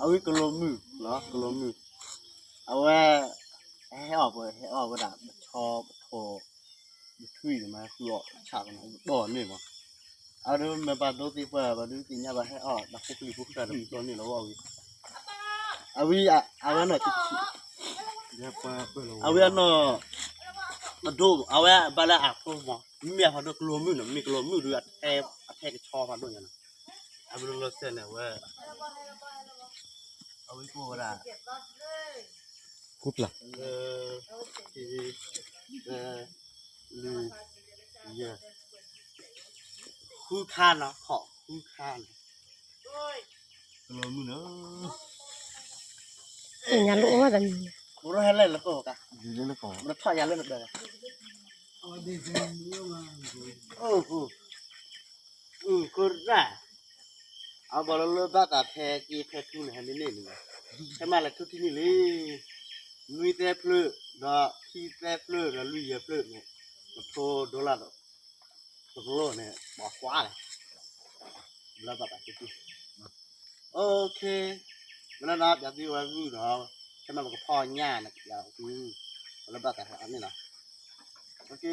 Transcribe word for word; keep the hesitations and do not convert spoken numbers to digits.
အဝဲကလောမုၢ်နော် ကလောမုၢ် အဝဲ ဟဲအီၣ်ပဟဲအီၣ်ဝဲဒၣ် ပချောပထော် ပထွံၣ်မး ဃုအီၣ်ဆၣ်ကနီၤ ဒီးန့ၣ်မး အဒိမ့ၢ်ပာ်ဒိသ့ၣ်ပှၢ် ပှၤဒုးသ့ၣ်ညါဘၣ် ဟဲအီၣ်တၢ်ဖိကလံၤဖိဃၢ်ဒီး ပတီၢ်န့ၣ်လီၤဝဲအဝဲ အဝဲ အဝဲအနီၢ် အဝဲအနီၢ် အဒိ အဝဲဘၣ်လၢအဖိမး မ့ၢ်အဖးဒိၣ်ကလီၤမုၢ်နီၤ မ့ၢ်ကလီၤမုၢ်ဒီး အထဲအထဲကဆီဖးဒိၣ်ညါနီၤ အဘျီလီၤစဲန့ၣ် အဝဲ အဝဲကိၣ်ဝဲဒၣ် ကူပျၢ် လၢ လၢ ယဲ ဃုခါနီၤ ဖီၣ်ဃုခါနီၤ ကလီၤမုၢ်နီၤ ပညာလို့ဝါသမီး ဘိရဟဲလဲၣ်လကိၣ်ကါ ယူၤလၢလကိၣ် ဘိရထီၣ်ယၤလၢနဘဲ အိၣ်ဟို အိၣ်ခိရၣ် အဘၣ်လၢလၢဘၣ်တၢ်ဖဲက့ၤဖဲထူန့ၣ် ဟဲမ့ၢ်န့ၢ်န့ၣ် ဟဲမ့ၢ်လဲၤထူထံန့ၣ်လံ နွံသဲဖျၢၣ် ဒီးခံသဲဖျၢၣ် ဒီးလွံၢ်ယဲၢ်ဖျၢၣ်န့ၣ် ပထိဒိလၣ်ဒီး တကလိၣ်န့ၣ် ပှၤကွၢ်လဲၣ် လၢဘၣ်တၢ်က့ၤ OK မ့ၢ်လၢနီၤ ပျးသံဝဲဂုၢ်နီၤ ခဲမ့ၢ်ပကဖီၣ်ညၣ်န့ၣ် ပျးသံ လၢဘၣ်တၢ်ဟဲန့ၣ်နီၤ